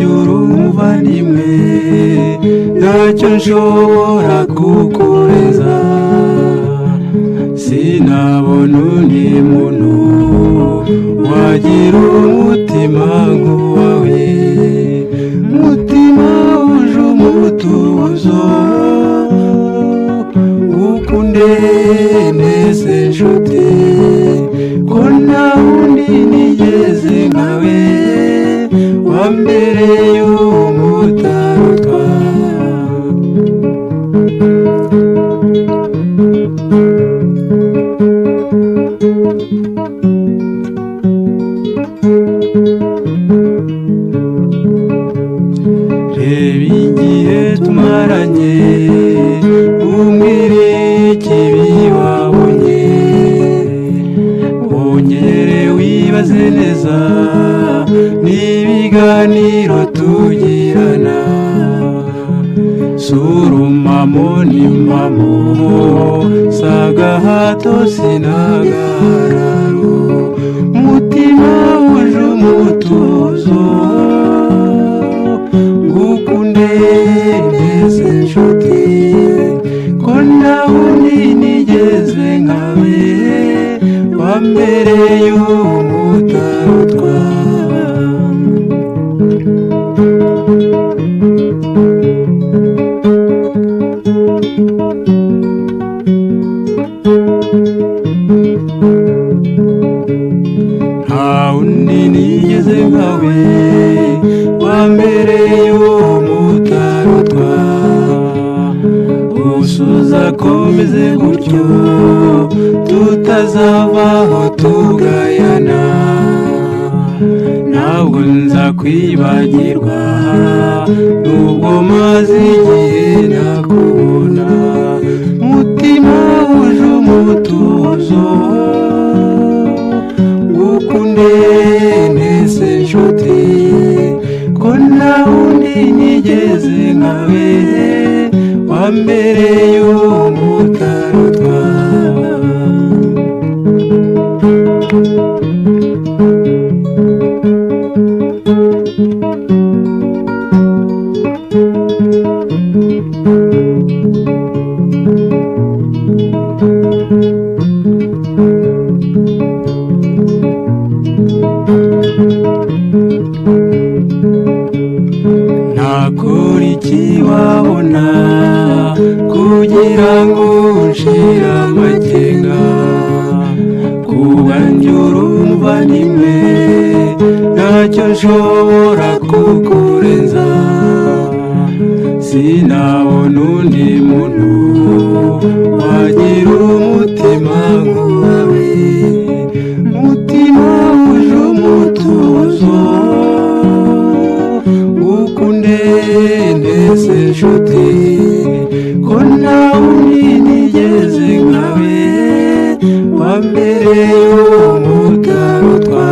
Kubwanjye uri umuvandimwe, ntacyo nshobora kukureza. Sinabona undi muntu wagira umutima nk'uwawe, mutima wuje umutuzo. Ukunde neza inshuti, ko nta wundi nigeze nkawe, wambereye umutarutwa. Reba igihe tumaranye, umbwire ikibi wabonye, wongere wibaze neza n'ibiganiro tugirana. Sura umamo n'impamo, si agahato sinagahararo, mutima wuje umutuzo. Ngukunde neza inshuti, ko nta wundi nigeze nkawe, wambereye umutarutwa. Nta wundi nigeze nkawe, wambereye umutarutwa. Usuza komeze gutyo, tutazavaho tugayana. Ntabwo nza kwibagirwa, nubwo maze igihe nakubona. Mutima wuje umutuzo, ngukunde neza inshuti, ko nta wundi nigeze nkawe, wambereye umutarutwa. Nakora iki wabona kugira ngo nshire amakenga? Kubwanjye uri umuvandimwe, ntacyo nshobora kukurenza. Sinabona undi muntu wagira umutima nk'uwawe, mutima wuje umutuzo. Ngukunde neza inshuti, ko nta wundi nigeze nkawe, wambereye umutarutwa.